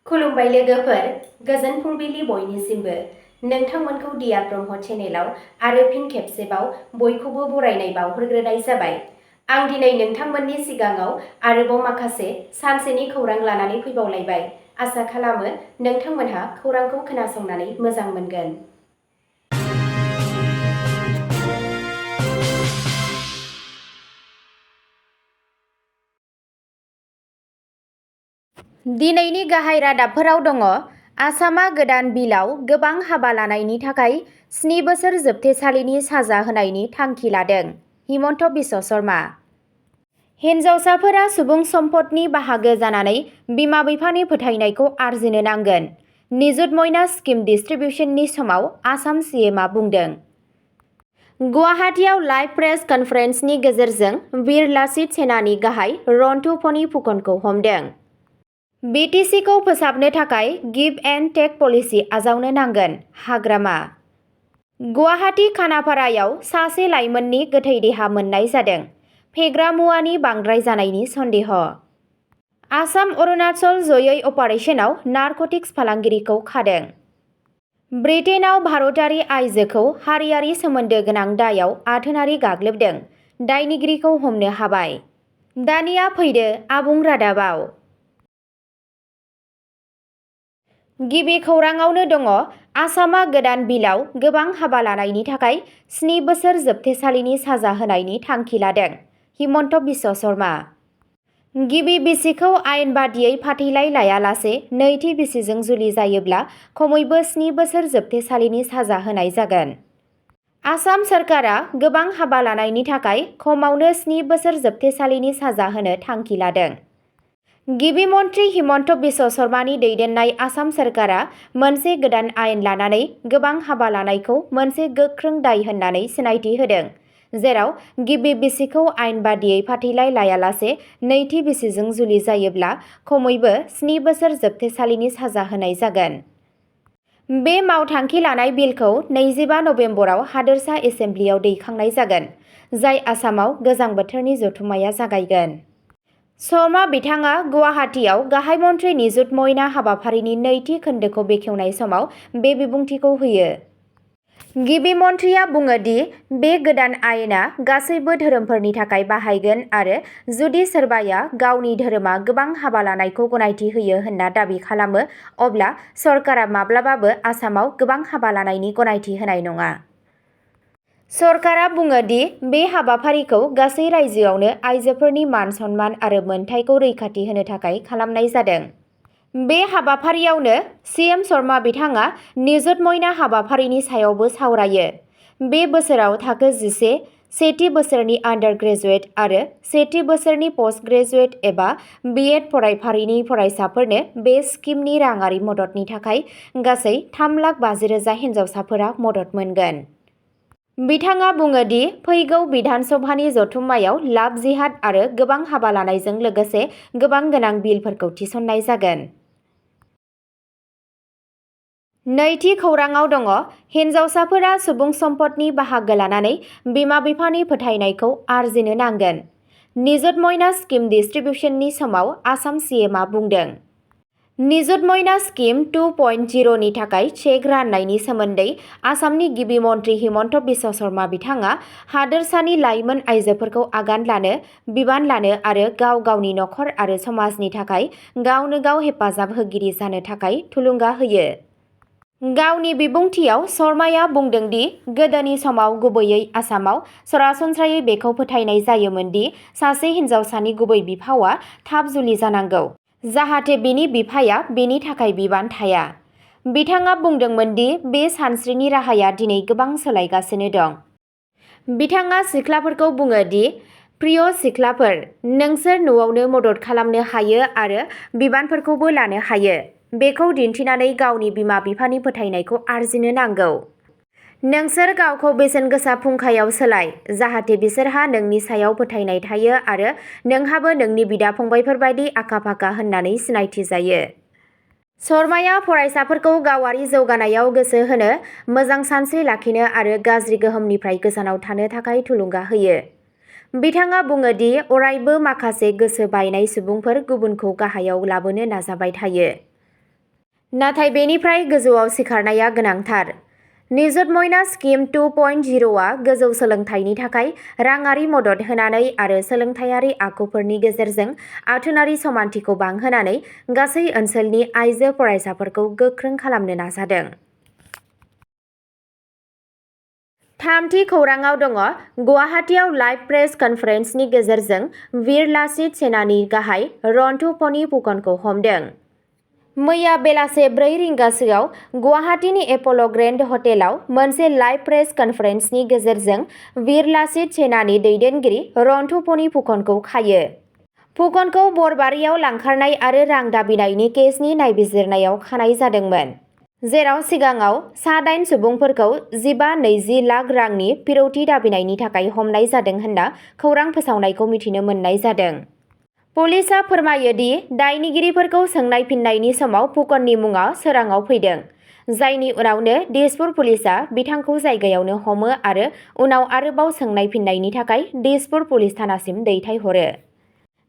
खुलुमबाय लोगोफोर, गोजोन फुंबिलि बयनिसिमबो। नोंथांमोनखौ डियार ब्रह्म चेनेलाव आरो फिन खेबसेबाव बयखौबो बरायनाय बावहरग्रोनाय जाबाय। आं दिनै नोंथांमोननि सिगाङाव आरोबाव माखासे सानसेनि खौरां लानानै फैबावलायबाय। आसा खालामो नोंथांमोनहा खौरांखौ खोनासंनानै मोजां मोनगोन। दिनैनि गाहाय रादाबफोराव दङ। आसामा गोदान बिलआव गोबां हाबा लानायनि थाखाय 7 बोसोर जोबथेसालिनि साजा होनायनि थांखि लादों। हिमन्त बिश्व शर्मा। हिन्जावसाफोरा सुबुं सम्पदनि बाहागो जानानै बिमा-बिफानि फोथायनायखौ आरजिनो नांगोन। निजुत मयना स्किम डिस्ट्रिबिउसननि समाव आसाम सीएमआ बुंदों। गुवाहाटीआव लाइभ प्रेस कनफारेन्सनि गेजेरजों वीर लाचित सेनानि गाहाय रन्टु फनि फुकनखौ हमदों। BTCखौ फोसाबनो थाखाय गिभ एन्ड टेक पलिसि आजावनो नांगोन। हाग्रामा। गुवाहाटी खानापारायाव सासे लाइमोननि गोथै देहा मोननाय जादों। फेग्रा मुवानि बांद्राय जानायनि सन्देह। आसाम अरुणाचल जयै अपारेशनाव नारकटिक्स फालांगिरिखौ खादों। ब्रिटेनआव भारतारि आइजोखौ हारियारि सोमोन्दो गोनां दायाव आथोनारि गाग्लोबदों। दायनिगिरिखौ हमनो हाबाय। दानिया फैदो आबुं रादाबाव। गिबि खौराङावनो दङ। आसामा गोदान बिलआव गोबां हाबा लानायनि थाखाय 7 बोसोर जोबथेसालिनि साजा होनायनि थांखि लादों। हिमन्त बिश्व शर्मा। गिबि बिसिखौ आयेन बादियै फाथैलाइ लायालासे नैथि बिसिजों जुलि जायोब्ला खमैबो 7 बोसोर जोबथेसालिनि साजा होनाय जागोन। आसाम सरकारा गोबां हाबा लानायनि थाखाय खमावनो 7 बोसोर जोबथेसालिनि साजा होनो थांखि लादों। गिबि मन्थ्रि हिमन्त बिश्व शर्मानि दैदेननाय आसाम सरकारा मोनसे गोदान आयेन लानानै गोबां हाबा लानायखौ मोनसे गोख्रों दाय होननानै सिनायथि होदों, जेराव गिबि बिसिखौ आयेन बादियै फाथैलाइ लायालासे नैथि बिसिजों जुलि जायोब्ला खमैबो 7 बोसोर जोबथेसालिनि साजा होनाय जागोन। बे मावथांखि लानाय बिलखौ 25 नबेम्बराव हादोरसा एसेम्ब्लियाव दैखांनाय जागोन, जाय आसामाव गोजां बोथोरनि जथुम्माया जागायगोन। शर्मा बिथाङा गुवाहाटीआव गाहाय मन्थ्रि निजुत मयना हाबाफारिनि नैथि खोन्दोखौ बेखेवनाय समाव बे बिबुंथिखौ होयो। गिबि मन्थ्रिया बुङो दि बे गोदान आयेना गासैबो धोरोमफोरनि थाखाय बाहायगोन आरो जुदि सोरबाया गावनि धोरोमा गोबां हाबा लानायखौ गनायथि होयो होनना दाबि खालामो, अब्ला सरकारा माब्लाबाबो आसामाव गोबां हाबा लानायनि गनायथि होनाय नङा। सरकारा बुङो दि बे हाबाफारिखौ गासै रायजोआवनो आइजोफोरनि मान-सन्मान आरो मोनथायखौ रैखाथि होनो थाखाय खालामनाय जादों। बे हाबाफारियावनो सीएम शर्मा बिथाङा निजुत मयना हाबाफारिनि सायावबो सावरायो। बे बोसोराव थाखो 11, सेथि बोसोरनि आन्डार ग्रेजुएट आरो सेथि बोसोरनि पस्ट ग्रेजुएट एबा BEd फरायफारिनि फरायसाफोरनो बे स्किमनि राङारि मददनि थाखाय गासै 3,50,000 हिन्जावसाफोरा मदद मोनगोन। बिथाङा बुङो दि फैगौ बिधान सभानि जथुम्मायाव लाभ जिहाद आरो गोबां हाबा लानायजों लोगोसे गोबां गोनां बिलफोरखौ थिसननाय जागोन। नैथि खौराङाव दङ। हिन्जावसाफोरा सुबुं सम्पदनि बाहागो लानानै बिमा-बिफानि फोथायनायखौ आरजिनो नांगोन। निजुत मयना स्किम डिस्ट्रिबिउसननि समाव आसाम सीएमआ बुंदों। निजुत मयना स्किम 2.0 नि थाखाय चेक राननायनि सोमोन्दै आसामनि गिबि मन्थ्रि हिमन्त बिश्व शर्मा बिथाङा हादोरसानि लाइमोन आइजोफोरखौ आगान लानो, बिबान लानो आरो गाव गावनि नखर आरो समाजनि थाखाय गावनो गाव हेफाजाब होगिरि जानो थाखाय थुलुंगा होयो। गावनि बिबुंथियाव शर्माया बुंदों दि गोदोनि समाव गुबैयै आसामाव सरासनस्रायै बेखौ फोथायनाय जायोमोन दि सासे हिन्जावसानि गुबै बिफावआ थाब जुलि जानांगौ, जाहाथे बिनि बिफाया बेनि थाखाय बिबान थाया। बिथाङा बुंदोंमोन दि बे सानस्रिनि राहाया दिनै गोबां सोलायगासिनो दं। बिथाङा सिख्लाफोरखौ बुङो दि प्रिय सिख्लाफोर, नोंसोर न'आवनो मदद खालामनो हायो आरो बिबानफोरखौबो लानो हायो। बेखौ दिन्थिनानै गावनि बिमा-बिफानि फोथायनायखौ आरजिनो नांगौ। नोंसोर गावखौ बेसेनगोसा फुंखायाव सोलाय, जाहाथे बिसोरहा नोंनि सायाव फोथायनाय थायो आरो नोंहाबो नोंनि बिदा-फंबायफोर बायदि आखा-फाखा होननानै सिनायथि जायो। शर्माया फरायसाफोरखौ गावारि जौगानायाव गोसो होनो, मोजां सानस्रि लाखिनो आरो गाज्रि गोहोमनिफ्राय गोजानाव थानो थाखाय थुलुंगा होयो। बिथाङा बुङो दि अरायबो माखासे गोसो बायनाय सुबुंफोर गुबुनखौ गाहायाव लाबोनो नाजाबाय थायो। नाथाय बेनिफ्राय गोजौआव सिखारनाया गोनांथार। निजुत मयना स्किम 2.0आ गोजौ सोलोंथाइनि थाखाय राङारि मदद होनानै आरो सोलोंथायारि आखुफोरनि गेजेरजों आथोनारि समानथिखौ बांहोनानै गासै ओनसोलनि आइजो फरायसाफोरखौ गोख्रों खालामनो नाजादों। थामथि खौराङाव दङ गुवाहाटीआव लाइभ प्रेस कनफारेन्सनि गेजेरजों वीर लाचित सेनानि गाहाय रन्टु पनि फुकनखौ हमदों। मैया बेलासे 4 रिंगासोआव गुवाहाटीनि एप'ल' ग्रेन्ड हटेलाव मोनसे लाइभ प्रेस कनफारेन्सनि गेजेरजों वीर लाचित सेनानि दैदेनगिरि रन्टु पनि फुकनखौ खायो। फुकनखौ बरबारियाव लांखारनाय आरो रां दाबिनायनि केसनि नायबिजिरनायाव खानाय जादोंमोन, जेराव सिगाङाव सा 8 सुबुंफोरखौ 15-20 लाख रांनि फिरौथि दाबिनायनि थाखाय हमनाय जादों होनना खौरां फोसावनायखौ मिथिनो मोननाय जादों। पुलिसआ फोरमायो दि दायनिगिरिफोरखौ सोंनायफिन्नायनि समाव फुकननि मुङा सोराङाव फैदों, जायनि उनावनो दिसपुर पुलिसआ बिथांखौ जायगायावनो हमो आरो उनाव आरोबाव सोंनायफिन्नायनि थाखाय दिसपुर पुलिस थानासिम दैथायहरो।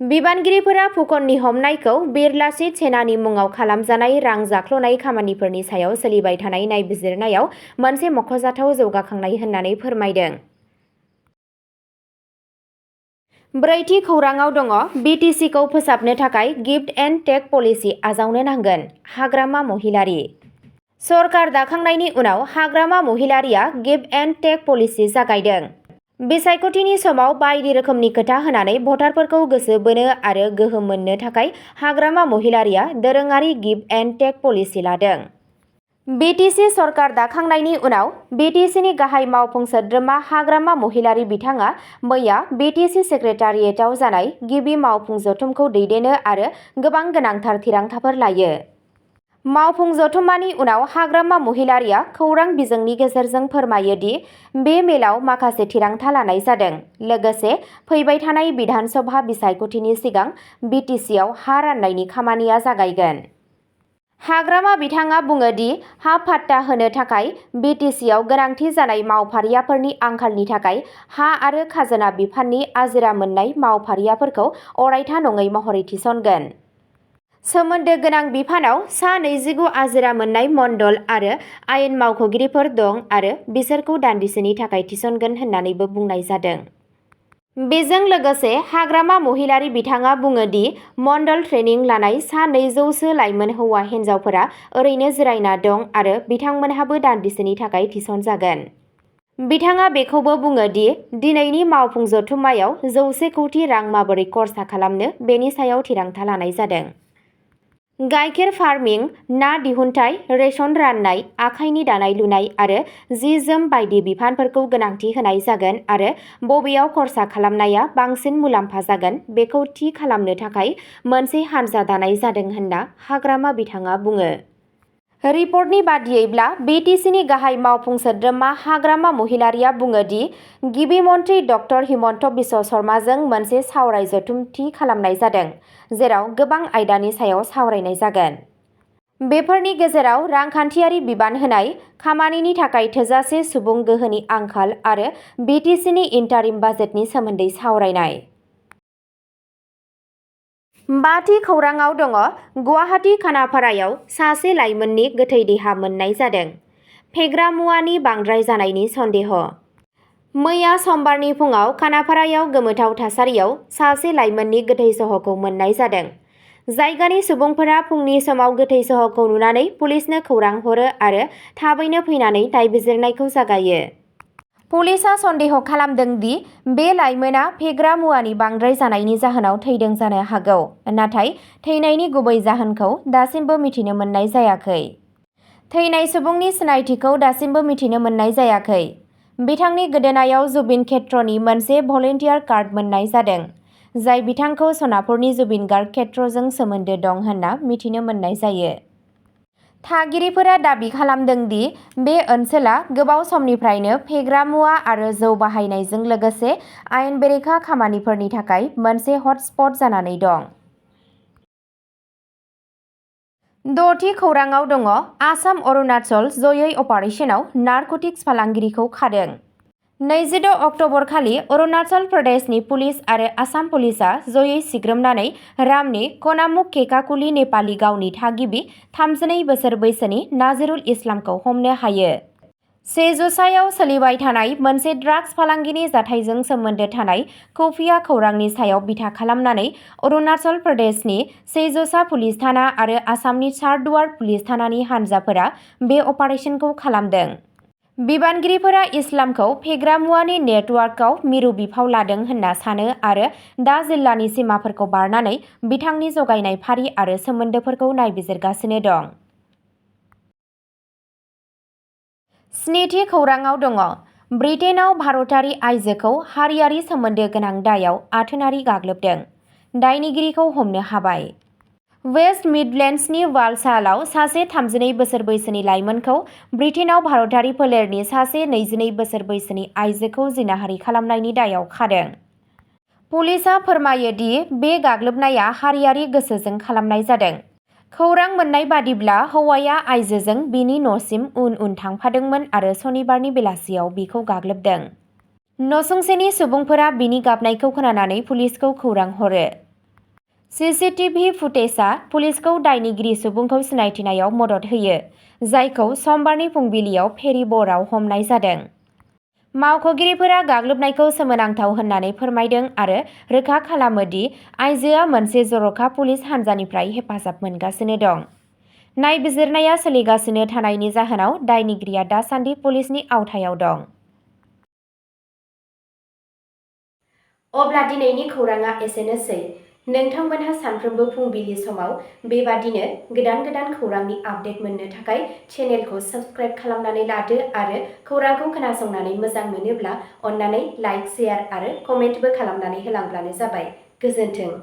बिबानगिरिफोरा फुकननि हमनायखौ वीर लाचित सेनानि मुङाव खालामजानाय रां जाख्ल'नाय खामानिफोरनि सायाव सोलिबाय थानाय नायबिजिरनायाव मोनसे मख'जाथाव जौगाखांनाय होननानै फोरमायदों। ब्रैथि खौराङाव दङ BTCखौ फोसाबनो थाखाय गिफ्ट एन्ड टेक पलिसि आजावनो नांगोन, हाग्रामा महिलारी। सरकार दाखांनायनि उनाव हाग्रामा महिलारीआ गिफ्ट एन्ड टेक पलिसि जागायदों। बिसायख'थिनि समाव बायदि रोखोमनि खोथा होनानै भटारफोरखौ गोसो बोनो आरो गोहोम मोननो थाखाय हाग्रामा महिलारीआ दोरोङारि गिफ्ट एन्ड टेक पलिसि लादों। BTC सरकार दाखांनायनि उनाव BTCनि गाहाय मावफुं सोद्रोमा हाग्रामा महिलारी बिथाङा मैया BTC सेक्रेटारियेटआव जानाय गिबि मावफुं जथुमखौ दैदेनो आरो गोबां गोनांथार थिरांथाफोर लायो। मावफुं जथुम्मानि उनाव हाग्रामा महिलारीआ खौरां बिजोंनि गेजेरजों फोरमायो दि बे मेलाव माखासे थिरांथा लानाय जादों, लोगोसे फैबाय थानाय बिधान सभा बिसायख'थिनि सिगां BTCआव हा राननायनि खामानिया जागायगोन। हाग्रामा बिथाङा बुङो दि हा पाट्टा होनो थाखाय BTCआव गोनांथि जानाय मावफारियाफोरनि आंखालनि थाखाय हा आरो खाजोना बिफाननि आजिरा मोननाय मावफारियाफोरखौ अरायथा नङै महरै थिसनगोन। सोमोन्दो गोनां बिफानाव सा 29 आजिरा मोननाय मण्डल आरो आयेन मावख'गिरिफोर दं आरो बिसोरखौ दान्दिसेनि थाखाय थिसनगोन होननानैबो बुंनाय जादों। बेजों लोगोसे हाग्रामा महिलारी बिथाङा बुङो दि मण्डल ट्रेनिं लानाय सा 200 लाइमोन हौवा हिन्जावफोरा ओरैनो जिरायना दं आरो बिथांमोनहाबो दान्दिसेनि थाखाय थिसनजागोन। बिथाङा बेखौबो बुङो दि दिनैनि मावफुं जथुम्मायाव 100 कौटि रां माबोरै खरसा खालामनो बेनि सायाव थिरांथा लानाय जादों। गाइखेर फार्मिं, ना दिहुनथाय, रेशन राननाय, आखाइनि दानाय-लुनाय आरो जि-जोम बायदि बिफानफोरखौ गोनांथि होनाय जागोन आरो बबेयाव खरसा खालामनाया बांसिन मुलाम्फा जागोन बेखौ थि खालामनो थाखाय मोनसे हानजा दानाय जादों होनना हाग्रामा बिथाङा बुङो। रिपर्टनि बादियैब्ला BTCनि गाहाय मावफुं सोद्रोमा हाग्रामा महिलारीआ बुङो दि गिबि मन्थ्रि डक्टर हिमन्त बिश्व शर्माजों मोनसे सावराय जथुम थि खालामनाय जादों, जेराव गोबां आयदानि सायाव सावरायनाय जागोन। बेफोरनि गेजेराव रांखान्थियारि बिबान होनाय, खामानिनि थाखाय थोजासे सुबुं गोहोनि आंखाल आरो BTCनि इन्टारिम बाजेटनि सोमोन्दै सावरायनाय। बाथि खौराङाव दङ गुवाहाटी खानापारायाव सासे लाइमोननि गोथै देहा मोननाय जादों। फेग्रा मुवानि बांद्राय जानायनि सन्देह। मैया समबारनि फुङाव खानापारायाव गोमोथाव थासारियाव सासे लाइमोननि गोथै सह'खौ मोननाय जादों। जायगानि सुबुंफोरा फुंनि समाव गोथै सह'खौ नुनानै पुलिसनो खौरां हरो आरो थाबैनो फैनानै नायबिजिरनायखौ जागायो। पुलिसआ सन्देह खालामदों दि बे लाइमोना फेग्रा मुवानि बांद्राय जानायनि जाहोनाव थैदों जानो हागौ, नाथाय थैनायनि गुबै जाहोनखौ दासिमबो मिथिनो मोननाय जायाखै। थैनाय सुबुंनि सिनायथिखौ दासिमबो मिथिनो मोननाय जायाखै। बिथांनि गोदोनायाव जुबिन क्षेत्रनि मोनसे भलन्टियार कार्ड मोननाय जादों, जाय बिथांखौ सनापुरनि जुबिन गार्ड क्षेत्रजों सोमोन्दो दं होनना मिथिनो मोननाय जायो। थागिरिफोरा दाबि खालामदों दि बे ओनसोला गोबाव समनिफ्रायनो फेग्रा मुवा आरो जौ बाहायनायजों लोगोसे आयेन बेरेखा खामानिफोरनि थाखाय मोनसे हटस्पट जानानै दं। द'थि खौराङाव दङ आसाम अरुणाचल जयै अपारेसनाव नारक'टिक्स फालांगिरिखौ खादों। 22 अक्ट'बर खालि अरुणाचल प्रदेशनि पुलिस आरो आसाम पुलिसआ जयै सिग्रोमनानै रामनि कनामुक केकाकुली नेपालि गावनि थागिबि 32 बोसोर बैसोनि नाजिरुल इस्लामखौ हमनो हायो। सेजौसायाव सोलिबाय थानाय मोनसे ड्राग्स फालांगिनि जाथायजों सोमोन्दो थानाय खुफिया खौरांनि सायाव बिथा खालामनानै अरुणाचल प्रदेशनि सेजौसा पुलिस थाना आरो आसामनि चारदुवार पुलिस थानानि हानजाफोरा बे अपारेशनखौ खालामदों। बिबानगिरिफोरा इस्लामखौ फेग्रा मुवानि नेटवार्कआव मिरु बिफाव लादों होनना सानो आरो दा जिल्लानि सिमाफोरखौ बारनानै बिथांनि जगायनाय फारि आरो सोमोन्दोफोरखौ नायबिजिरगासिनो दं। स्निथि खौराङाव दङ। ब्रिटेनआव भारतारि आइजोखौ हारियारि सोमोन्दो गोनां दायाव आथोनारि गाग्लोबदों। दायनिगिरिखौ हमनो हाबाय। वेस्ट मिडलेन्ड्सनि वालसालआव सासे 32 बोसोर बैसोनि लाइमोनखौ ब्रिटेनआव भारतारि फोलेरनि सासे 22 बोसोर बैसोनि आइजोखौ जिनाहारि खालामनायनि दायाव खादों। पुलिसआ फोरमायो दि बे गाग्लोबनाया हारियारि गोसोजों खालामनाय जादों। खौरां मोन्नाय बादिब्ला हौवाया आइजोजों बिनि न'सिम उन उन थांफादोंमोन आरो सनिबारनि बेलासियाव बिखौ गाग्लोबदों। नसुंसेनि सुबुंफोरा बिनि गाबनायखौ खोनानानै पुलिसखौ खौरां हरो। सीसीटीवी फुटेजआ पुलिसखौ दायनिगिरि सुबुंखौ सिनायथिनायाव मदद होयो, जायखौ समबारनि फुंबिलियाव फेरिब'राव हमनाय जादों। मावख'गिरिफोरा गाग्लोबनायखौ सोमोनांथाव होननानै फोरमायदों आरो रोखा खालामो दि आइजोआ मोनसे जर'खा पुलिस हान्जानिफ्राय हेफाजाब मोनगासिनो दं। नायबिजिरनाया सोलिगासिनो थानायनि जाहोनाव दायनिगिरिया दासान्दि पुलिसनि आवथायाव दं। अब्ला दिनैनि खौराङा एसेनोसै। नोंथांमोनहा सानफ्रोमबो फुंबिलि समाव बेबादिनो गोदान खौरांनि आपडेट मोननो थाखाय चेनेलखौ साबस्क्राइब खालामनानै लादो आरो खौरांखौ खोनासंनानै मोजां मोनोब्ला अन्नानै लाइक, शेयार आरो कमेन्टबो खालामनानै होलांब्लानो जाबाय। गोजोन्थों।